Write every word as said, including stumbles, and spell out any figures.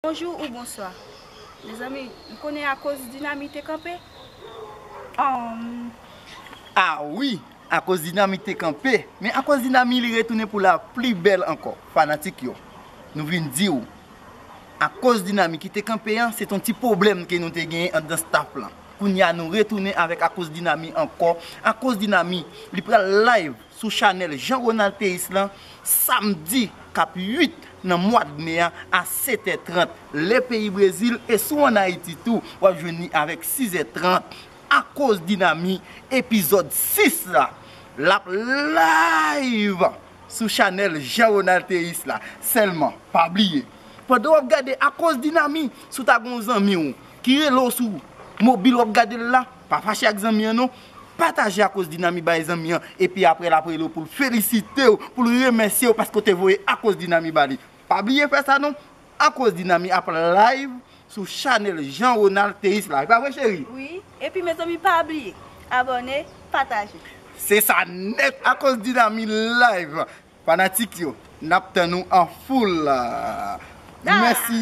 Bonjou ou bonswa. Mezanmi, m konnen akoz Dinami te kanpe. Um, Ah wi, akoz Dinami te kanpe. Men akoz Dinami li retounen pou la pli bèl ankò. Fanatik yo, nou vin di w, akoz Dinami ki te kanpe an, se t on ti pwoblèm ke nou te genyen anndan staff lan. Kounye a nou retounen avèk akoz Dinami ankò. Akoz Dinami, li pral live sou chanèl Jean Ronald Théis lan, samdi k ap uit nan mwa d me a, a setè trant, lè peyi Brezil, e si w ann Ayiti tou, w ap jwenn li avèk sizè trant. Akoz Dinami, epizòd sis la, l ap live sou chanèl Jean Ronald Théis la. Sèlman, pa bliye, pandan w ap gade Akoz Dinami, si w ta gen yon zanmi w ki rele w sou mobil, w ap gade l la, pa fache ak zanmi an non. Pataje Akoz Dinami bay zanmi an, epi apre l ap rele w pou l felisite w, pou l remèsye w paske w te voye Akoz Dinami ba li. Pa bliye fè sa non. Akoz Dinami ap live sou chanèl Jean Ronald Théis la. E pa vre, cheri? Wi, epi mezanmi, pa bliye abòne, pataje. Se sa nèt, Akoz Dinami live. Fanatik yo, n ap tann nou an foul. Mèsi.